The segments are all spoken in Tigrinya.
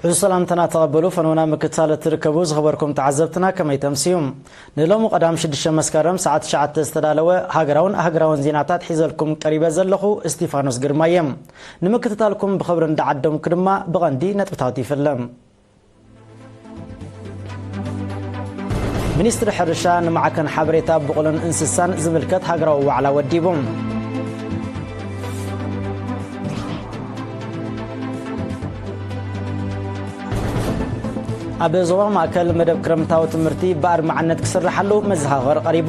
እዚ ሰላምታና ተቐበሉ። ፈነውና ምክትታል እትርከቡ ዝኸበርኩም ተዓዘብትና ከመይ ተምስዩ? ንሎሚ ቀዳም ሽዱሽተ መስከረም ሰዓት ትሽዓተ ዝተዳለወ ሃገራውን ሃገራውን ዜናታት ሒዘልኩም ቀሪበ ዘለኹ እስቲፋኖስ ግርማ እየ። ንምክትታልኩም ብኽብሪ እንዳዓደምኩ ድማ ብቐንዲ ነጥብታት ይፍለም። ሚኒስትሪ ሕርሻ ንማዕከን ሓበሬታ ብቑልን እንስሳን ዝምልከት ሃገራዊ ዋዕላ ወዲቡ። ኣብ ዞባ ማእከል መደብ ክረምታዊ ትምህርቲ ብኣድማዕነት ክስርሓሉ መዘኻኸር ቀሪቡ።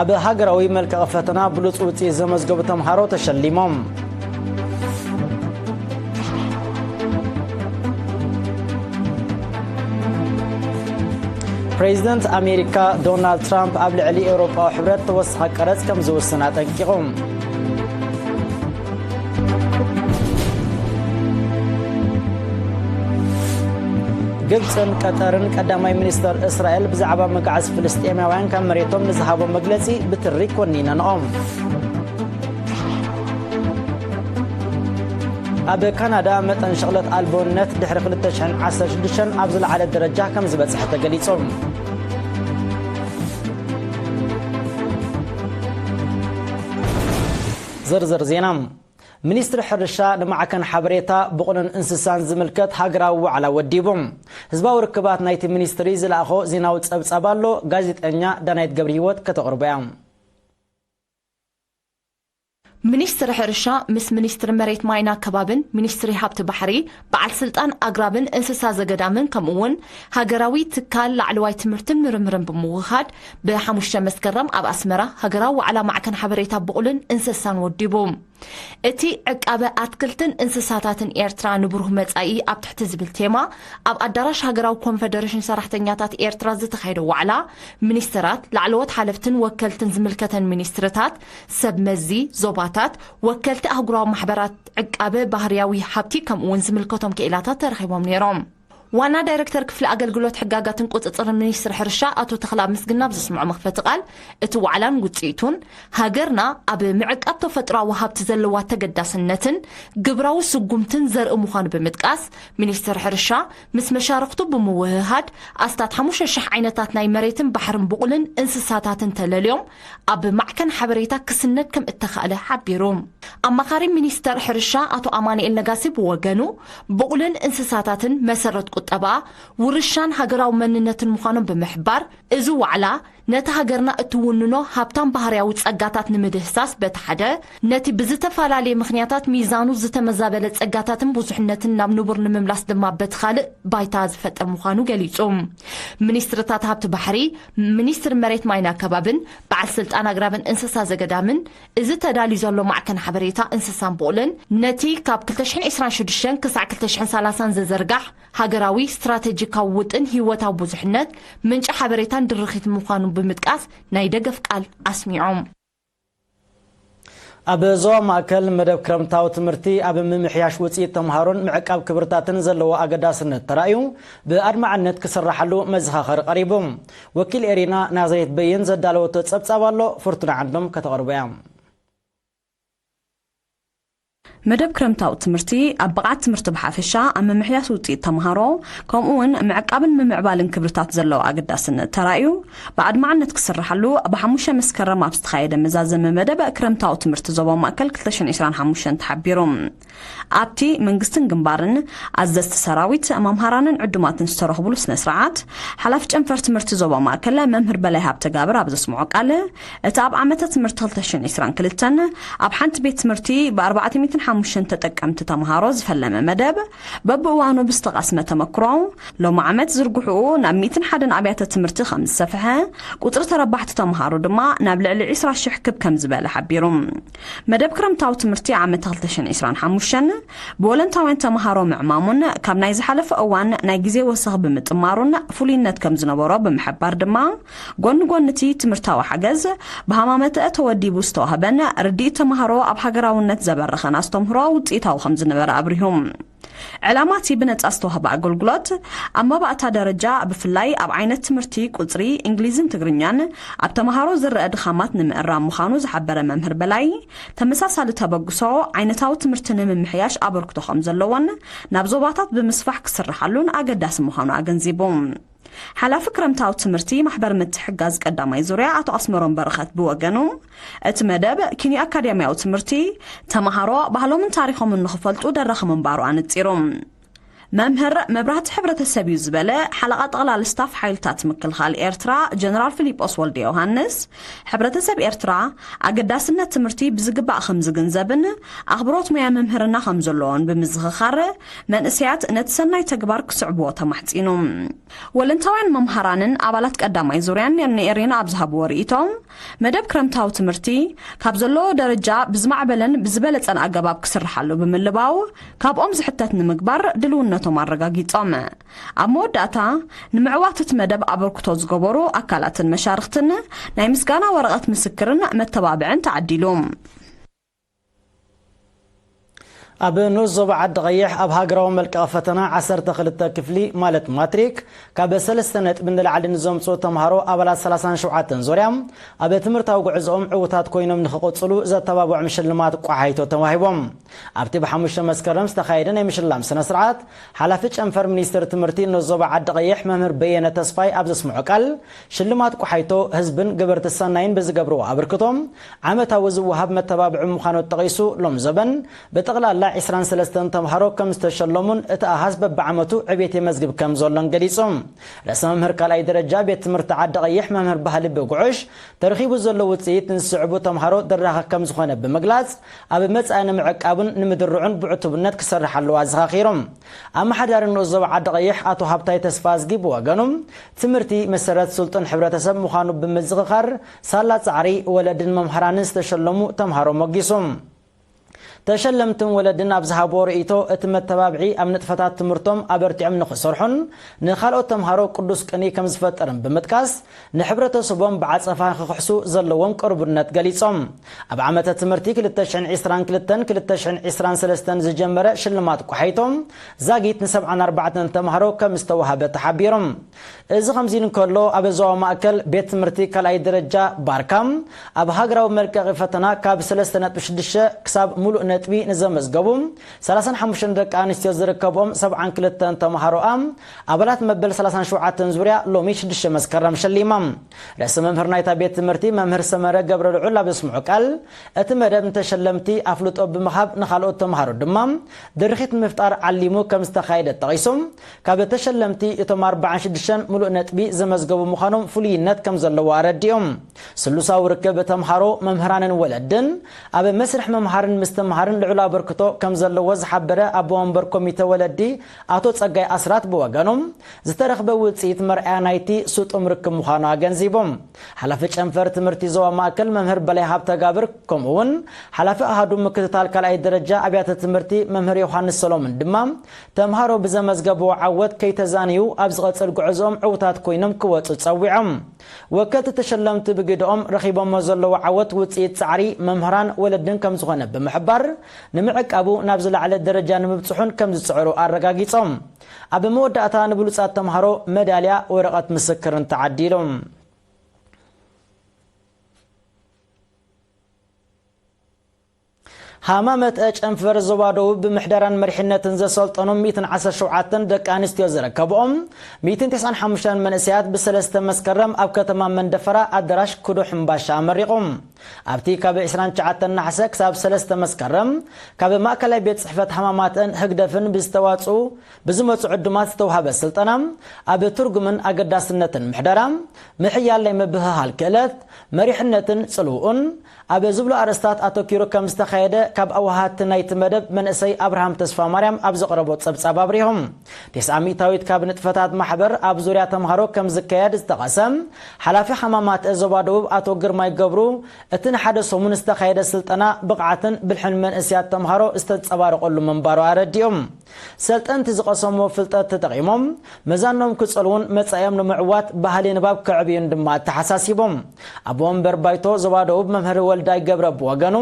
ኣብ ሃገራዊ መልቀቒ ፈተና ብሉጽ ውጽኢት ዘመዝገቡ ተምሃሮ ተሸሊሞም። ፕሬዚደንት ኣሜሪካ ዶናልድ ትራምፕ ኣብ ልዕሊ ኤውሮጳዊ ሕብረት ተወሳኺ ቀረጽ ከም ዝውስን ኣጠንቂቑ። ግብጽን ቀጠርን ቀዳማይ ሚኒስተር እስራኤል ብዛዕባ መጋዕዝ ፍልስጤማውያን ካብ መሬቶም ንዝሃቦ መግለጺ ብትሪ ኮኒነንኦም። ኣብ ካናዳ መጠን ሽቕለት ኣልቦነት ድሕሪ ክልተ ሽሕን ዓሰርተ ሽዱሽተን ኣብ ዝለዓለ ደረጃ ከም ዝበጽሐ ተገሊጹ። ዝርዝር ዜና። ሚኒስትሪ ሕርሻ ንማዕከን ሓበሬታ ብቑልን እንስሳን ዝምልከት ሃገራዊ ዋዕላ ወዲቡ። ህዝባዊ ርክባት ናይቲ ሚኒስትሪ ዝለኣኾ ዜናዊ ጸብጻብ ኣሎ። ጋዜጠኛ ዳናይት ገብረህይወት ከተቕርቦ እያ። ሚኒስትሪ ሕርሻ ምስ ሚኒስትሪ መሬት ማይን ኣከባብን ሚኒስትሪ ሃብቲ ባሕሪ፣ በዓል ስልጣን ኣግራብን እንስሳ ዘገዳምን ከምኡ እውን ሃገራዊ ትካል ላዕለዋይ ትምህርትን ምርምርን ብምውህሃድ ብሓሙሽተ መስከረም ኣብ ኣስመራ ሃገራዊ ዋዕላ ማዕከን ሓበሬታ ብቑልን እንስሳን ወዲቡ። እቲ ዕቃበ ኣትክልትን እንስሳታትን ኤርትራ ንብሩህ መጻኢ ኣብ ትሕቲ ዝብል ቴማ ኣብ ኣዳራሽ ሃገራዊ ኮንፈደሬሽን ሰራሕተኛታት ኤርትራ ዝተኻየደ ዋዕላ፣ ሚኒስተራት፣ ላዕለዎት ሓለፍትን ወከልትን ዝምልከተን ሚኒስትርታት፣ ሰብ መዚ ዞባታት፣ ወከልቲ ኣህጉራዊ ማሕበራት ዕቃበ ባህርያዊ ሃብቲ ከምኡ እውን ዝምልከቶም ክኢላታት ተረኺቦም ነይሮም። ዋና ዳይረክተር ክፍሊ ኣገልግሎት ሕጋጋትን ቁጽጽርን ሚኒስትሪ ሕርሻ ኣቶ ተኽለኣብ ምስግና ኣብ ዘስምዖ መኽፈቲ ቃል፣ እቲ ዋዕላን ውጽኢቱን ሃገርና ኣብ ምዕቃብ ተፈጥሮኣዊ ሃብቲ ዘለዋ ተገዳስነትን ግብራዊ ስጉምትን ዘርኢ ምዃኑ ብምጥቃስ፣ ሚኒስትሪ ሕርሻ ምስ መሻርኽቱ ብምውህሃድ ኣስታት ሓሙሽተ ሽሕ ዓይነታት ናይ መሬትን ባሕርን ብቑልን እንስሳታትን ተለልዮም ኣብ ማዕከን ሓበሬታ ክስነድ ከም እተኻእለ ሓቢሩ። ኣማኻሪ ሚኒስተር ሕርሻ ኣቶ ኣማኑኤል ነጋሲ ብወገኑ፣ ብቑልን እንስሳታትን መሰረት ቁጠባ፣ ውርሻን ሃገራዊ መንነትን ምዃኖም ብምሕባር፣ እዚ ዋዕላ ነቲ ሃገርና እትውንኖ ሃብታም ባህርያዊ ጸጋታት ንምድህሳስ በቲ ሓደ፣ ነቲ ብዝተፈላለየ ምኽንያታት ሚዛኑ ዝተመዛበለ ጸጋታትን ብዙሕነትን ናብ ንቡር ንምምላስ ድማ በቲ ካልእ ባይታ ዝፈጥር ምዃኑ ገሊጹ። ሚኒስትርታት ሃብቲ ባሕሪ፣ ሚኒስትሪ መሬት ማይን ኣከባብን በዓል ስልጣን ኣግራብን እንስሳ ዘገዳምን፣ እዚ ተዳልዩ ዘሎ ማዕከን ሓበሬታ እንስሳን ብቑልን ነቲ ካብ ክልተ ሽሕን ዕስራን ሽዱሽተን ክሳዕ ክልተ ሽሕን ሰላሳን ዝዝርጋሕ ሃገራዊ ስትራተጂካዊ ውጥን ህይወታዊ ብዙሕነት ምንጪ ሓበሬታን ድርኺት ምዃኑ ብምጥቃስ ናይ ደገፍ ቃል ኣስሚዖም። ኣብ ዞባ ማእከል መደብ ክረምታዊ ትምህርቲ ኣብ ምምሕያሽ ውፅኢት ተምሃሮን ምዕቃብ ክብርታትን ዘለዎ ኣገዳስነት ተራእዩ ብኣድማዕነት ክስራሓሉ መዘኻኸሪ ቀሪቡ። ወኪል ኤሪና ናዝሬት በይን ዘዳለወቶ ጸብጻብ ኣሎ፣ ፍርቱና ዓንዶም ከተቕርቦ እያ። መደብ ክረምታዊ ትምህርቲ ኣብ ብቕዓት ትምህርቲ ብሓፈሻ፣ ኣብ ምምሕያሽ ውፅኢት ተምሃሮ፣ ከምኡ እውን ምዕቃብን ምምዕባልን ክብርታት ዘለዎ ኣገዳስነት ተራእዩ ብኣድማዕነት ክስራሓሉ ብሓሙሽተ መስከረም ኣብ ዝተኻየደ መዛዘሚ መደብ ክረምታዊ ትምህርቲ ዞባ ማእከል ክልተ ሽሕን ዕስራን ሓሙሽተን ተሓቢሩ። ኣብቲ መንግስትን ግንባርን፣ ኣዘዝቲ ሰራዊት፣ መምሃራንን ዕዱማትን ዝተረኽቡሉ ስነ ስርዓት፣ ሓላፊ ጨንፈር ትምህርቲ ዞባ ማእከል መምህር በላይ ሃብተጋብር ኣብ ዘስምዖ ቃል፣ እቲ ኣብ ዓመተ ትምህርቲ ክልተ ሽሕን ዕስራን ክልተን ኣብ ሓንቲ ቤት ትምህርቲ ብ ኣርባዕተ ሚእትን ሓሙሽተን ተጠቀምቲ ተምሃሮ ዝፈለመ መደብ፣ በብእዋኑ ብዝተቐስመ ተመክሮ፣ ሎሚ ዓመት ዝርግሕኡ ናብ ሚእትን ሓደን ኣብያተ ትምህርቲ ከም ዝሰፍሐ፣ ቁጽሪ ተረባሕቲ ተምሃሮ ድማ ናብ ልዕሊ ዕስራ ሽሕ ክብ ከም ዝበለ ሓቢሩ። መደብ ክረምታዊ ትምህርቲ ዓመት ክልተ ሽሕን ዕስራን ሓሙሽተን ብወለንታውያን ተምሃሮ ምዕማሙን ካብ ናይ ዝሓለፈ እዋን ናይ ግዜ ወሰኽ ብምጥማሩን ፍሉይነት ከም ዝነበሮ ብምሕባር ድማ፣ ጎኒ ጎኒ እቲ ትምህርታዊ ሓገዝ፣ ብሃማመተ ተወዲቡ ዝተዋህበን ርድኢት ተምሃሮ ኣብ ሃገራውነት ዘበረኸን ኣስተምህሮ ውጽኢታዊ ከም ዝነበረ ኣብሪሁ። ዕላማ እቲ ብነጻ ዝተዋህበ ኣገልግሎት፣ ኣብ መባእታ ደረጃ ብፍላይ ኣብ ዓይነት ትምህርቲ ቁጽሪ፣ እንግሊዝን ትግርኛን ኣብ ተምሃሮ ዝረኣ ድኻማት ንምእራም ምዃኑ ዝሓበረ መምህር በላይ፣ ተመሳሳሊ ተበግሶ ዓይነታዊ ትምህርቲ ንምምሕያሽ ኣበርክቶ ከም ዘለዎን ናብ ዞባታት ብምስፋሕ ክስርሓሉን ኣገዳሲ ምዃኑ ኣገንዚቡ። ሓላፊ ክረምታዊ ትምህርቲ ማሕበር ምትሕጋዝ ቀዳማይ ዙርያ ኣቶ ኣስመሮም በረኸት ብወገኑ፣ እቲ መደብ ኪኒ ኣካዳሚያዊ ትምህርቲ፣ ተምሃሮ ባህሎምን ታሪኾምን ንኽፈልጡ ደራኺ ምንባሩ ኣነጺሩ። መምህር መብራህቲ ሕብረተሰብ እዩ ዝበለ ሓለቓ ጠቕላሊ ስታፍ ሓይልታት ምክልኻል ኤርትራ ጀነራል ፊሊጶስ ወልደ ዮሃንስ፣ ሕብረተሰብ ኤርትራ ኣገዳስነት ትምህርቲ ብዝግባእ ከም ዝግንዘብን ኣኽብሮት ሙያ ምምህርና ከም ዘለዎን ብምዝኽኻር፣ መንእሰያት ነቲ ሰናይ ተግባር ክስዕብዎ ተማሕጺኑ። ወለንታውያን መምሃራንን ኣባላት ቀዳማይ ዙርያን ኔርና ኤሪና ኣብ ዝሃብዎ ርእይቶም፣ መደብ ክረምታዊ ትምህርቲ ካብ ዘለዎ ደረጃ ብዝማዕበለን ብዝበለጸን ኣገባብ ክስርሓሉ ብምልባው፣ ካብኦም ዝሕተት ንምግባር ድልውነቶም ኣረጋጊጾም። ኣብ መወዳእታ፣ ንምዕዋት እቲ መደብ ኣበርክቶ ዝገበሩ ኣካላትን መሻርኽትን ናይ ምስጋና ወረቐት ምስክርን መተባብዕን ተዓዲሉ። ኣብ ንኡስ ዞባ ዓዲ ቐይሕ ኣብ ሃገራዊ መልቀቒ ፈተና ዓሰርተ ክልተ ክፍሊ ማለት ማትሪክ ካብ ሰለስተ ነጥቢ ንላዕሊ ንዘምጽኡ ተምሃሮ ኣባላት ሰላሳን ሸውዓተን ዙርያ ኣብ ትምህርታዊ ጉዕዞኦም ዕዉታት ኮይኖም ንኽቕጽሉ ዘተባብዖም ሽልማት ቋሓይቶ ተዋሂቦም። ኣብቲ ብሓሙሽተ መስከረም ዝተኻየደ ናይ ምሽላም ስነ ስርዓት ሓላፊ ጨንፈር ሚኒስትሪ ትምህርቲ ንኡስ ዞባ ዓዲ ቐይሕ መምህር በየነ ተስፋይ ኣብ ዘስምዖ ቃል ሽልማት ቋሓይቶ ህዝብን ገበርቲ ሰናይን ብዝገብርዎ ኣበርክቶም ዓመታዊ ዝወሃብ መተባብዒ ምዃኑ ጠቒሱ፣ ሎም ዘበን ብጠቕላላ ዕስራን ሰለስተን ተምሃሮ ከም ዝተሸለሙን እቲ ኣሃዝ በብዓመቱ ዕቤት የመዝግብ ከም ዘሎን ገሊጹ። ርእሰ መምህር ካልኣይ ደረጃ ቤት ትምህርቲ ዓዲ ቐይሕ መምህር ባህሊ ብጉዑሽ፣ ተረኺቡ ዘሎ ውጽኢት ንዝስዕቡ ተምሃሮ ደራኺ ከም ዝኾነ ብምግላጽ፣ ኣብ መጻኢ ንምዕቃቡን ንምድርዑን ብዕቱብነት ክሰርሕ ኣለዎ ኣዘኻኺሩ። ኣመሓዳሪ ንኡስ ዞባ ዓዲ ቐይሕ ኣቶ ሃብታይ ተስፋዝጊ ብወገኑ፣ ትምህርቲ መሰረት ስልጡን ሕብረተሰብ ምዃኑ ብምዝኽኻር፣ ሳላ ጻዕሪ ወለድን መምሃራንን ዝተሸለሙ ተምሃሮ ሞጊሱ። ተሸለምትን ወለድን ኣብ ዝሃብዎ ርእይቶ፣ እቲ መተባብዒ ኣብ ንጥፈታት ትምህርቶም ኣበርቲዖም ንኽሰርሑን ንኻልኦት ተምሃሮ ቅዱስ ቅንኢ ከም ዝፈጥርን ብምጥቃስ፣ ንሕብረተሰቦም ብዓጸፋ ክኽሕሱ ዘለዎም ቅርቡነት ገሊጾም። ኣብ ዓመተ ትምህርቲ ክልተ ሽሕን ዕስራን ክልተን ክልተ ሽሕን ዕስራን ሰለስተን ዝጀመረ ሽልማት ቋሓይቶ ዛጊት ንሰብዓን ኣርባዕተን ተምሃሮ ከም ዝተዋሃበ ተሓቢሩ። እዚ ከምዚ እንከሎ፣ ኣብ ዞባ ማእከል ቤት ትምህርቲ ካልኣይ ደረጃ ባርካ ኣብ ሃገራዊ መልቀቒ ፈተና ካብ ሰለስተ ነጥቢ ሽዱሽተ ክሳብ ሙሉእ ነጥቢ ንዘመዝገቡ ሰላሳን ሓሙሽተን ደቂ ኣንስትዮ ዝርከብኦም ሰብዓን ክልተን ተምሃሮኣ ኣባላት መበል ሰላሳን ሸውዓተን ዙርያ ሎሚ ሽዱሽተ መስከረም ሸሊማ። ርእሰ መምህር ናይታ ቤት ትምህርቲ መምህር ሰመረ ገብረ ልዑል ኣብ ዘስምዖ ቃል፣ እቲ መደብ ንተሸለምቲ ኣፍልጦ ብምሃብ ንኻልኦት ተምሃሮ ድማ ድርኺት ንምፍጣር ዓሊሙ ከም ዝተኻየደ ጠቒሶም፣ ካብ ተሸለምቲ እቶም ኣርባዓን ሽዱሽተን ሙሉእ ነጥቢ ዘመዝገቡ ምዃኖም ፍሉይነት ከም ዘለዎ ኣረዲኦም። ስሉሳዊ ርክብ ተምሃሮ፣ መምህራንን ወለድን ኣብ መስርሕ ምምሃርን ምስትምሃርን ልዑል ኣበርክቶ ከም ዘለዎ ዝሓበረ ኣቦ ወንበር ኮሚተ ወለዲ ኣቶ ጸጋይ ኣስራት ብወገኖም፣ ዝተረኽበ ውጽኢት መርኣያ ናይቲ ስጡም ርክብ ምዃኑ ኣገንዚቦም። ሓላፊ ጨንፈር ትምህርቲ ዞባ ማእከል መምህር በላይ ሃብተጋብር፣ ከምኡ እውን ሓላፊ ኣሃዱ ምክትታል ካልኣይ ደረጃ ኣብያተ ትምህርቲ መምህር ዮሃንስ ሰሎምን ድማ፣ ተምሃሮ ብዘመዝገብዎ ዓወት ከይተዛንዩ ኣብ ዝቐጽል ጉዕዞኦም ዕዉታት ኮይኖም ክወጹ ጸዊዖም። ወከልቲ ተሸለምቲ ብግደኦም፣ ረኺቦሞ ዘለዉ ዓወት ውጽኢት ጻዕሪ መምህራን ወለድን ከም ዝኾነ ብምሕባር፣ ንምዕቃቡ ናብ ዝለዓለ ደረጃ ንምብጽሑን ከም ዝጽዕሩ ኣረጋጊጾም። ኣብ መወዳእታ ንብሉጻት ተምሃሮ መዳልያ ወረቐት ምስክርን ተዓዲሉ። ሃማመት ጨንፈር ዞባ ደቡብ ብምሕደራን መሪሕነትን ዘሰልጠኖም ሚእትን ዓሰርተ ሸውዓተን ደቂ ኣንስትዮ ዝርከብኦም ሚእትን ተስዓን ሓሙሽተን መንእሰያት ብሰለስተ መስከረም ኣብ ከተማ መንደፈራ ኣዳራሽ ኩዶ ሕምባሻ ኣመሪቖም። ኣብቲ ካብ ዕስራን ትሽዓተን ነሓሰ ክሳብ ሰለስተ መስከረም ካብ ማእከላይ ቤት ጽሕፈት ሃማማትን ህግደፍን ብዝተዋጽኡ ብዝመጹ ዕዱማት ዝተዋህበ ስልጠና፣ ኣብ ትርጉምን ኣገዳስነትን ምሕደራ፣ ምሕያል ናይ ምብህሃል ክእለት፣ መሪሕነትን ጽልውኡን ኣብ ዝብሉ ኣርእስታት ኣተኪሩ ከም ዝተኻየደ ካብ ኣዋሃድቲ ናይቲ መደብ መንእሰይ ኣብርሃም ተስፋማርያም ኣብ ዘቕረቦ ጸብጻብ ኣብሪሆም። ተስዓ ሚእታዊት ካብ ንጥፈታት ማሕበር ኣብ ዙርያ ተምሃሮ ከም ዝካየድ ዝጠቐሰ ሓላፊ ሓማማት ዞባ ደቡብ ኣቶ ግርማይ ገብሩ፣ እቲ ንሓደ ሰሙን ዝተኻየደ ስልጠና ብቕዓትን ብልሕን መንእሰያት ተምሃሮ ዝተንጸባረቐሉ ምንባሩ ኣረዲኦም። ሰልጠንቲ ዝቐሰምዎ ፍልጠት ተጠቒሞም መዛኖም ክጸልዉን መጻኢኦም ንምዕዋት ባህሊ ንባብ ከዕብዩን ድማ ኣተሓሳሲቦም። ኣቦ ወንበር ባይቶ ዞባ ደቡብ መምህር ወልዳይ ገብረ ብወገኑ፣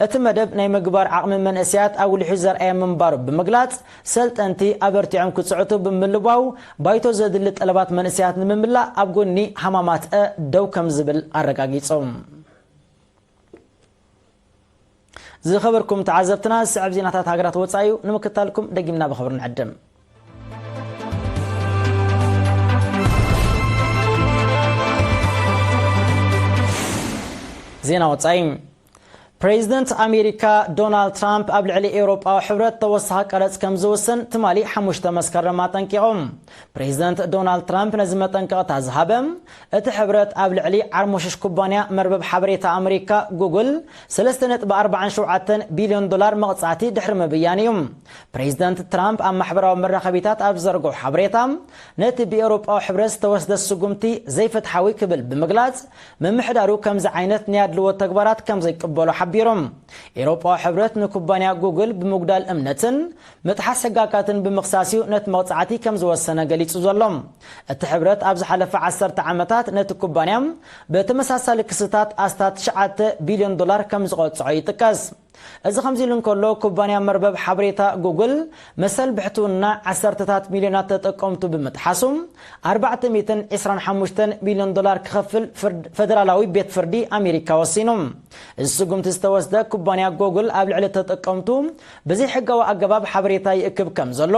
እቲ መደብ ናይ ምግባር ዓቕሚ መንእሰያት ኣጉሊሑ ዘርኣየ ምንባሩ ብምግላጽ፣ ሰልጠንቲ ኣበርቲዖም ክጽዕቱ ብምልባው፣ ባይቶ ዘድሊ ጠለባት መንእሰያት ንምምላእ ኣብ ጎኒ ሃማማትአ ደው ከም ዝብል ኣረጋጊጾም። ዝኸበርኩም ተዓዘብትና፣ ዝስዕብ ዜናታት ሃገራት ወጻኢ እዩ። ንምክታልኩም ደጊምና ብኽብሪ ንዕድም። ዜና ወጻኢ። ፕሬዚደንት ኣሜሪካ ዶናልድ ትራምፕ ኣብ ልዕሊ ኤውሮጳዊ ሕብረት ተወሳኺ ቀረጽ ከም ዝውስን ትማሊ ሓሙሽተ መስከረም ኣጠንቂቖም። ፕሬዚደንት ዶናልድ ትራምፕ ነዚ መጠንቀቕታ ዝሃበ፣ እቲ ሕብረት ኣብ ልዕሊ ዓርሞሽሽ ኩባንያ መርበብ ሓበሬታ ኣሜሪካ ጉግል ሰለስተ ነጥቢ ኣርባዓን ሸውዓተን ቢልዮን ዶላር መቕጻዕቲ ድሕሪ ምብያኑ እዩ። ፕሬዚደንት ትራምፕ ኣብ ማሕበራዊ መራኸቢታት ኣብ ዝዘርግሖ ሓበሬታ፣ ነቲ ብኤውሮጳዊ ሕብረት ዝተወስደ ስጉምቲ ዘይፍትሓዊ ክብል ብምግላጽ፣ ምምሕዳሩ ከምዚ ዓይነት ናይ ኣድልዎ ተግባራት ከም ዘይቅበሎ ሓቢሮም። ኤውሮጳዊ ሕብረት ንኩባንያ ጉግል ብምጉዳል እምነትን ምጥሓስ ሕጋጋትን ብምኽሳስ እዩ ነቲ መቕጻዕቲ ከም ዝወሰነ ገሊጹ ዘሎ። እቲ ሕብረት ኣብ ዝሓለፈ ዓሰርተ ዓመታት ነቲ ኩባንያ ብተመሳሳሊ ክስታት ኣስታት ትሽዓተ ቢልዮን ዶላር ከም ዝቐጽዖ ይጥቀስ። እዚ ከምዚ ኢሉ እንከሎ፣ ኩባንያ መርበብ ሓበሬታ ጉግል መሰል ብሕትውና ዓሰርተታት ሚልዮናት ተጠቀምቱ ብምጥሓሱ፣ ኣርባዕተ ሚእትን ዕስራን ሓሙሽተን ሚልዮን ዶላር ክኸፍል ፍርድ-፣ ፈደራላዊ ቤት ፍርዲ ኣሜሪካ ወሲኑ። እዚ ስጉምቲ ዝተወስደ፣ ኩባንያ ጉግል ኣብ ልዕሊ ተጠቀምቱ ብዘይሕጋዊ ኣገባብ ሓበሬታ ይእክብ ከም ዘሎ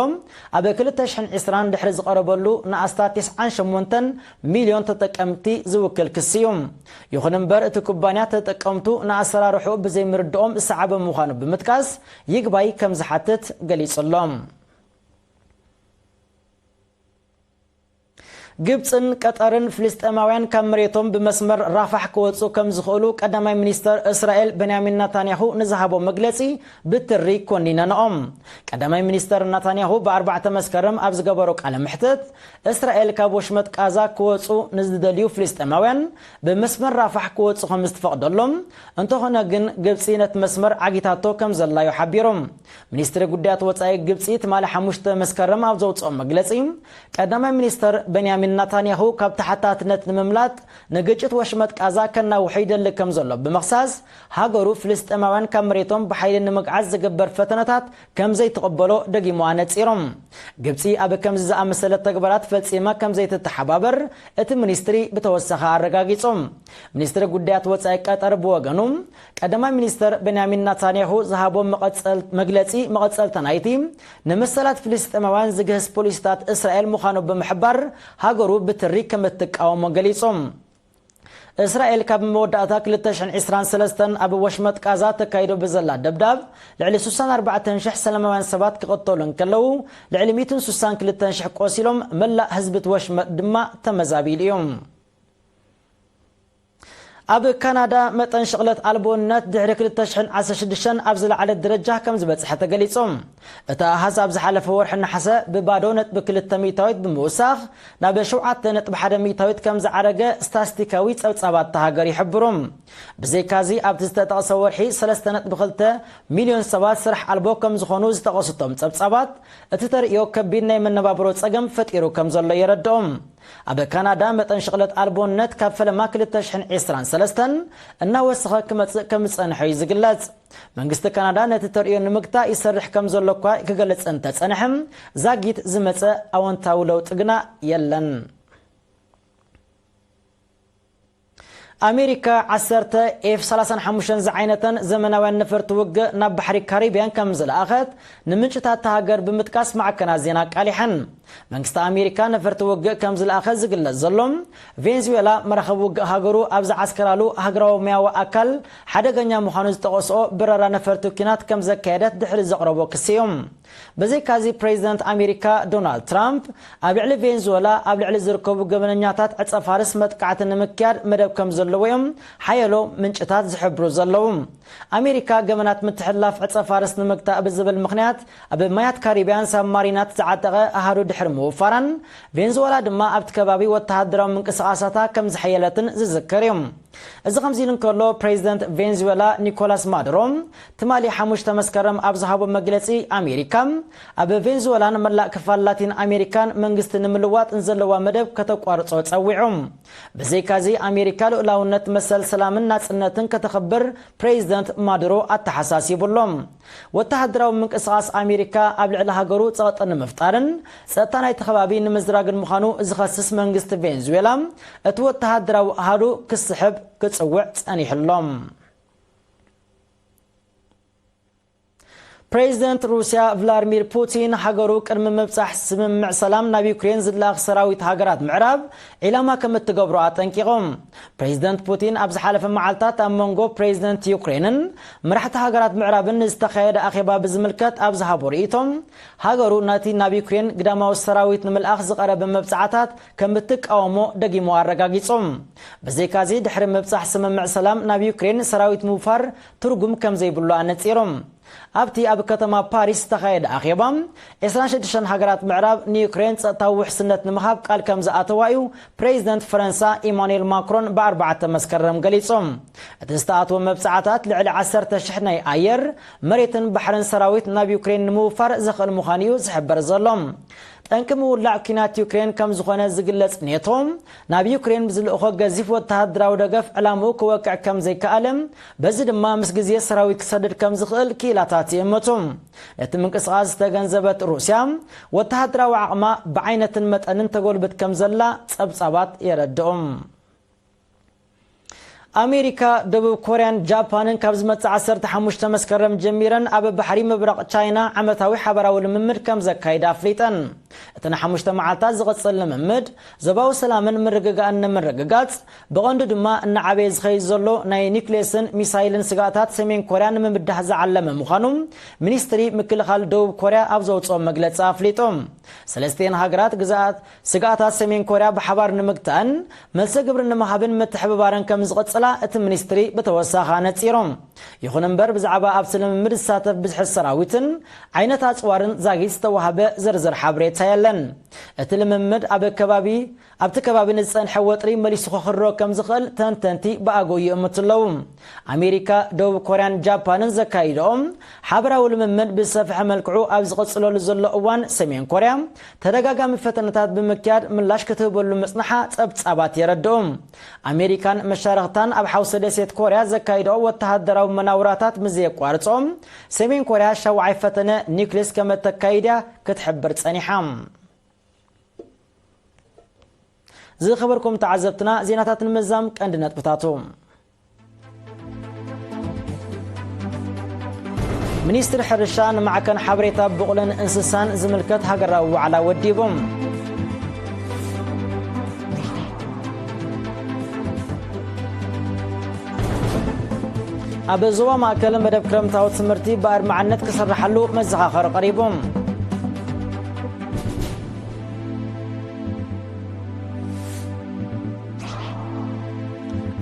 ኣብ ክልተ ሽሕን ዕስራን ድሕሪ ዝቐረበሉ ንኣስታት ተስዓን ሸሞንተን ሚልዮን ተጠቀምቲ ዝውክል ክሲ እዩ። ይኹን እምበር፣ እቲ ኩባንያ ተጠቀምቱ ንኣሰራርሕኡ ብዘይምርድኦም ዝሰዓበ ምዃኑ ብምጥቃስ፣ ይግባይ ከም ዝሓትት ገሊጹ ኣሎ። ግብጽን ቀጠርን ፍልስጤማውያን ካብ መሬቶም ብመስመር ራፋሕ ክወጹ ከም ዝኽእሉ ቀዳማይ ሚኒስተር እስራኤል በንያሚን ናታንያሁ ንዝሃቦ መግለጺ ብትሪ ኮኒነንኦም። ቀዳማይ ሚኒስተር ናታንያሁ ብኣርባዕተ መስከረም ኣብ ዝገበሮ ቃለ መሕትት፣ እስራኤል ካብ ወሽመጥ ቃዛ ክወጹ ንዝደልዩ ፍልስጤማውያን ብመስመር ራፋሕ ክወጹ ከም ዝትፈቕደሎም፣ እንተኾነ ግን ግብጺ ነቲ መስመር ዓጊታቶ ከም ዘላዩ ሓቢሮም። ሚኒስትሪ ጉዳያት ወጻኢ ግብጺ ትማሊ ሓሙሽተ መስከረም ኣብ ዘውጽኦ መግለጺ፣ ቀዳማይ ሚኒስተር በንያሚን ናታንያሁ ካብ ተሓታትነት ንምምላጥ ንግጭት ወሽመጥ ቃዛ ከናውሖ ይደሊ ከም ዘሎ ብምኽሳስ፣ ሃገሩ ፍልስጤማውያን ካብ መሬቶም ብሓይሊ ንምግዓዝ ዝግበር ፈተነታት ከም ዘይትቕበሎ ደጊሙ ኣነጺሮም። ግብጺ ኣብ ከምዚ ዝኣመሰለ ተግባራት ፈጺማ ከም ዘይትተሓባበር እቲ ሚኒስትሪ ብተወሳኺ ኣረጋጊጹ። ሚኒስትሪ ጉዳያት ወጻኢ ቀጠር ብወገኑ፣ ቀዳማይ ሚኒስተር በንያሚን ናታንያሁ ዝሃቦ መቐጸል-፣ መግለጺ መቐጸልታ ናይቲ ንመሰላት ፍልስጤማውያን ዝግህስ ፖሊሲታት እስራኤል ምዃኑ ብምሕባር፣ ሃገሩ ብትሪ ከም እትቃወሞ ገሊጹ። እስራኤል ካብ መወዳእታ ክልተ ሽሕን ዕስራን ሰለስተን ኣብ ወሽመጥ ቃዛ ተካይዶ ብዘላ ደብዳብ፣ ልዕሊ ስሳን ኣርባዕተን ሽሕ ሰላማውያን ሰባት ክቕተሉ እንከለዉ፣ ልዕሊ ሚእትን ስሳን ክልተን ሽሕ ቆሲሎም፣ መላእ ህዝቢ እቲ ወሽመጥ ድማ ተመዛቢሉ እዩ። ኣብ ካናዳ መጠን ሽቕለት ኣልቦነት ድሕሪ ክልተ ሽሕን ዓሰርተ ሽዱሽተን ኣብ ዝለዓለ ደረጃ ከም ዝበጽሐ ተገሊጹ። እቲ ኣሃዝ ኣብ ዝሓለፈ ወርሒ ነሓሰ ብባዶ ነጥቢ ክልተ ሚእታዊት ብምውሳኽ ናብ ሸውዓተ ነጥቢ ሓደ ሚእታዊት ከም ዝዓረገ ስታስቲካዊ ጸብጻባት እታ ሃገር ይሕብሩ። ብዘይካዚ ኣብቲ ዝተጠቕሰ ወርሒ ሰለስተ ነጥቢ ክልተ ሚልዮን ሰባት ስራሕ ኣልቦ ከም ዝኾኑ ዝጠቐሱ እቶም ጸብጻባት፣ እቲ ተርእዮ ከቢድ ናይ መነባብሮ ጸገም ፈጢሩ ከም ዘሎ የረድኦም። ኣብ ካናዳ መጠን ሽቕለት ኣልቦነት ካብ ፈለማ ክልተ ሽሕን ዕስራን ሰለስተን እናወሰኸ ክመጽእ ከም ዝጸንሐ እዩ ዝግለጽ። መንግስቲ ካናዳ ነቲ ተርእዮ ንምግታእ ይሰርሕ ከም ዘሎ እኳ ክገልጽ እንተጸንሐ፣ ዛጊት ዝመጸ ኣወንታዊ ለውጢ ግና የለን። ኣሜሪካ ዓሰርተ ኤፍ ሰላሳን ሓሙሽተን ዝዓይነተን ዘመናውያን ነፈርቲ ውግእ ናብ ባሕሪ ካሪብያን ከም ዝለኣኸት ንምንጭታት እታ ሃገር ብምጥቃስ ማዕከናት ዜና ኣቃሊሐን። መንግስቲ ኣሜሪካ ነፈርቲ ውግእ ከም ዝለኣኸ ዝግለጽ ዘሎ፣ ቬንዙዌላ መራኸቢ ውግእ ሃገሩ ኣብ ዝዓስከራሉ ሃገራዊ ሙያዊ ኣካል ሓደገኛ ምዃኑ ዝጠቐስኦ በረራ ነፈርቲ ኲናት ከም ዘካየደት ድሕሪ ዘቕረቦ ክሲ እዩ። ብዘይካዚ፣ ፕሬዚደንት ኣሜሪካ ዶናልድ ትራምፕ ኣብ ልዕሊ ቬንዙዌላ ኣብ ልዕሊ ዝርከቡ ገበነኛታት ዕጸ ፋርስ መጥቃዕቲ ንምክያድ መደብ ከም ዘለዎ እዮም ሓየሎ ምንጭታት ዝሕብሩ ዘለዉ። ኣሜሪካ ገበናት ምትሕልላፍ ዕጸ ፋርስ ንምግታእ ብዝብል ምኽንያት ኣብ ማያት ካሪብያን ሳብማሪናት ዝዓጠቐ ኣሃዱ ድሕሪ ምውፋራን፣ ቬንዙዌላ ድማ ኣብቲ ከባቢ ወተሃደራዊ ምንቅስቓሳታ ከም ዝሐየለትን ዝዝከር እዩ። እዚ ከምዚ ኢሉ እንከሎ፣ ፕሬዚደንት ቬንዙዌላ ኒኮላስ ማዱሮ ትማሊ ሓሙሽተ መስከረም ኣብ ዝሃቦ መግለጺ፣ ኣሜሪካ ኣብ ቬንዙዌላን መላእ ክፋል ላቲን ኣሜሪካን መንግስቲ ንምልዋጥ ንዘለዋ መደብ ከተቋርጾ ጸዊዑ። ብዘይካዚ፣ ኣሜሪካ ልኡላውነት፣ መሰል፣ ሰላምን ናጽነትን ከተኽብር ፕሬዚደንት ማዱሮ ኣተሓሳሲቡ ኣሎ። ወተሃደራዊ ምንቅስቓስ ኣሜሪካ ኣብ ልዕሊ ሃገሩ ጸቕጢ ንምፍጣርን ጸጥታ ናይቲ ከባቢ ንምዝራግን ምዃኑ ዝኸስስ መንግስቲ ቬንዙዌላ፣ እቲ ወተሃደራዊ ኣሃዱ ክስሕብ ክጽውዕ ጸኒሑ ኣሎ። ፕሬዚደንት ሩስያ ቭላድሚር ፑቲን፣ ሃገሩ ቅድሚ ምብጻሕ ስምምዕ ሰላም ናብ ዩክሬን ዝለኣኽ ሰራዊት ሃገራት ምዕራብ ዒላማ ከም እትገብሮ ኣጠንቂቖም። ፕሬዚደንት ፑቲን ኣብ ዝሓለፈ መዓልታት ኣብ መንጎ ፕሬዚደንት ዩክሬንን መራሕቲ ሃገራት ምዕራብን ንዝተኻየደ ኣኼባ ብዝምልከት ኣብ ዝሃቦ ርእይቶ፣ ሃገሩ ነቲ ናብ ዩክሬን ግዳማዊ ሰራዊት ንምልኣኽ ዝቐረበ መብጻዕታት ከም እትቃወሞ ደጊሙ ኣረጋጊጹ። ብዘይካዚ፣ ድሕሪ ምብጻሕ ስምምዕ ሰላም ናብ ዩክሬን ሰራዊት ምውፋር ትርጉም ከም ዘይብሉ ኣነጺሩ። ኣብቲ ኣብ ከተማ ፓሪስ ዝተኻየደ ኣኼባ፣ ዕስራን ሽዱሽተን ሃገራት ምዕራብ ንዩክሬን ጸጥታዊ ውሕስነት ንምሃብ ቃል ከም ዝኣተዋ እዩ ፕሬዚደንት ፈረንሳ ኢማኑኤል ማክሮን ብኣርባዕተ መስከረም ገሊጹ። እቲ ዝተኣትወ መብጻዕታት ልዕሊ ዓሰርተ ሽሕ ናይ ኣየር፣ መሬትን ባሕርን ሰራዊት ናብ ዩክሬን ንምውፋር ዘኽእል ምዃኑ እዩ ዝሕበር ዘሎ። ጠንቂ ምውላዕ ኲናት ዩክሬን ከም ዝኾነ ዝግለጽ ኔቶ፣ ናብ ዩክሬን ብዝልእኾ ገዚፍ ወተሃደራዊ ደገፍ ዕላምኡ ክወቅዕ ከም ዘይከኣለ፣ በዚ ድማ ምስ ግዜ ሰራዊት ክሰድድ ከም ዝኽእል ክኢላታት ይእምቱ። ነቲ ምንቅስቓስ ዝተገንዘበት ሩስያ፣ ወተሃደራዊ ዓቕማ ብዓይነትን መጠንን ተጎልብት ከም ዘላ ጸብጻባት የረድኡ። ኣሜሪካ፣ ደቡብ ኮርያን ጃፓንን ካብ ዝመጽእ ዓሰርተ ሓሙሽተ መስከረም ጀሚረን ኣብ ባሕሪ ምብራቕ ቻይና ዓመታዊ ሓባራዊ ልምምድ ከም ዘካይዳ ኣፍሊጠን። እቲ ንሓሙሽተ መዓልታት ዝቕጽል ልምምድ፣ ዞባዊ ሰላምን ምርግጋእን ንምርግጋጽ፣ ብቐንዱ ድማ እናዓበየ ዝኸይድ ዘሎ ናይ ኒውክሌስን ሚሳይልን ስጋታት ሰሜን ኮርያ ንምብዳህ ዝዓለመ ምዃኑ ሚኒስትሪ ምክልኻል ደቡብ ኮርያ ኣብ ዘውጽኦ መግለጺ ኣፍሊጡ። ሰለስቲኤን ሃገራት ግዛኣት ስጋኣታት ሰሜን ኮርያ ብሓባር ንምግታእን መልሰ ግብሪ ንምሃብን ምትሕብባረን ከም ዝቕጽላ እቲ ሚኒስትሪ ብተወሳኺ ኣነጺሩ። ይኹን እምበር፣ ብዛዕባ ኣብቲ ልምምድ ዝሳተፍ ብዝሒ ሰራዊትን ዓይነት ኣጽዋርን ዛጊት ዝተዋህበ ዝርዝር ሓበሬታ የለን። እቲ ልምምድ ኣብ ከባቢ ኣብቲ ከባቢ ንዝጸንሐ ወጥሪ መሊሱ ከኽርሮ ከም ዝኽእል ተንተንቲ ብኣግኡ ይእምቱ ኣለዉ። ኣሜሪካ፣ ደቡብ ኮርያን ጃፓንን ዘካይድኦም ሓበራዊ ልምምድ ብዝሰፍሐ መልክዑ ኣብ ዝቕጽለሉ ዘሎ እዋን፣ ሰሜን ኮርያ ተደጋጋሚ ፈተነታት ብምክያድ ምላሽ ክትህበሉ ምጽንሓ ጸብጻባት የረድኡ። ኣሜሪካን መሻርኽታን ኣብ ሓውሲ ደሴት ኮርያ ዘካይድኦ ወተሃደራዊ መናውራታት ምስ ዘየቋርጾ፣ ሰሜን ኮርያ ሻውዓይ ፈተነ ኒውክሌስ ከም እተካይድ እያ ክትሕብር ጸኒሓ። ዝኸበርኩም ተዓዘብትና፣ ዜናታት ንምዛም ቀንዲ ነጥብታቱ። ሚኒስትሪ ሕርሻ ንማዕከን ሓበሬታ ብቑልን እንስሳን ዝምልከት ሃገራዊ ዋዕላ ወዲቡ። ኣብ ዞባ ማእከል መደብ ክረምታዊ ትምህርቲ ብኣድማዕነት ክስርሓሉ መዘኻኸሪ ቀሪቡ።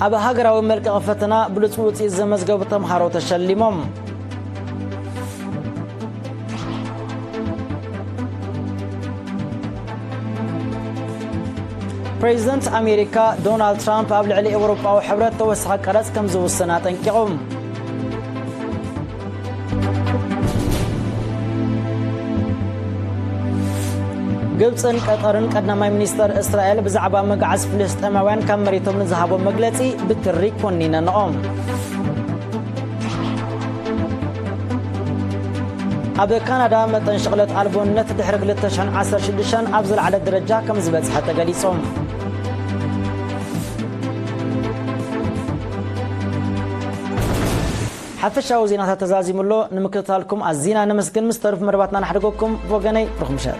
ኣብ ሃገራዊ መልቀቒ ፈተና ብሉጽ ውጽኢት ዘመዝገቡ ተምሃሮ ተሸሊሞም። ፕሬዚደንት ኣሜሪካ ዶናልድ ትራምፕ ኣብ ልዕሊ ኤውሮጳዊ ሕብረት ተወሳኺ ቀረጽ ከም ዝውስን ኣጠንቂቑ። ግብጽን ቀጠርን ቀዳማይ ሚኒስተር እስራኤል ብዛዕባ መግዓዝ ፍልስጤማውያን ካብ መሬቶም ንዝሃቦ መግለጺ ብትሪ ኮኒነንኦ። ኣብ ካናዳ መጠን ሽቕለት ኣልቦነት ድሕሪ ክልተ ሽሕን ዓሰርተ ሽዱሽተን ኣብ ዝለዓለ ደረጃ ከም ዝበጽሐ ተገሊጹ። ሓፈሻዊ ዜናታት ተዛዚሙ ኣሎ። ንምክትታልኩም ኣዚና ነመስግን። ምስ ተርፍ መደባትና ንሓድገኩም። ብወገነይ ርኹም ምሸት።